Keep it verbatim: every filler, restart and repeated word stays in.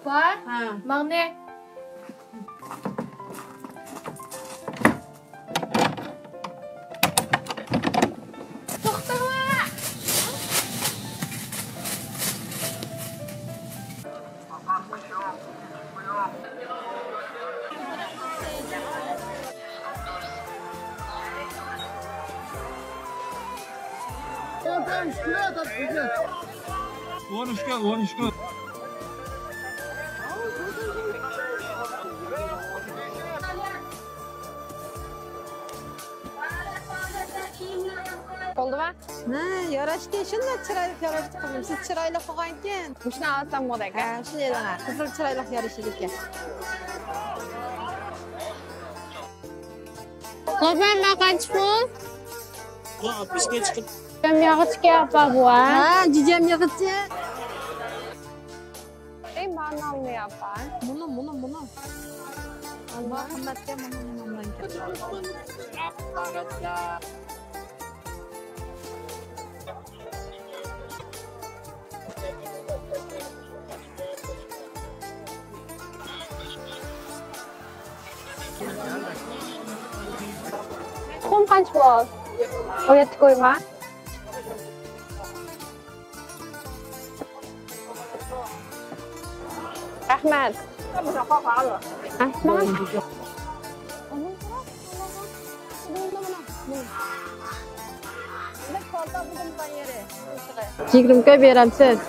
بار. ھە. ماڭنى. توختاڭلار. ئون ئۈچكە، ئون ئۈچكە. بولدىما؟ ھە، ياراشتى، شۇنداق چىرايلىق ياراشتى قىزىم. سىز چىرايلىق بولغانكەن. مۇشۇنى ئالسام بولىدىكەن. ھە، شۇنى ئېلىڭە. قىزىل چىرايلىق يارىشىدىكەن. قوزان، ماڭا قانچە پۇل؟ ئاتمىشقا چىقىپ. جۈجەم ياغىچى ئاپا بۇ، ھە؟ ھە، جۈجەم ياغىچى. ئەي، مانا ئالماي ئاپا. مۇنۇ، مۇنۇ، مۇنۇ. ئالما قىممەتكە مۇنۇ، مۇنۇ. تۇخۇم قانچە بول؟ ئون يەتتە كويما. رەھمەت. رەھمەت. يىگىرمە كوي بېرەمسىز؟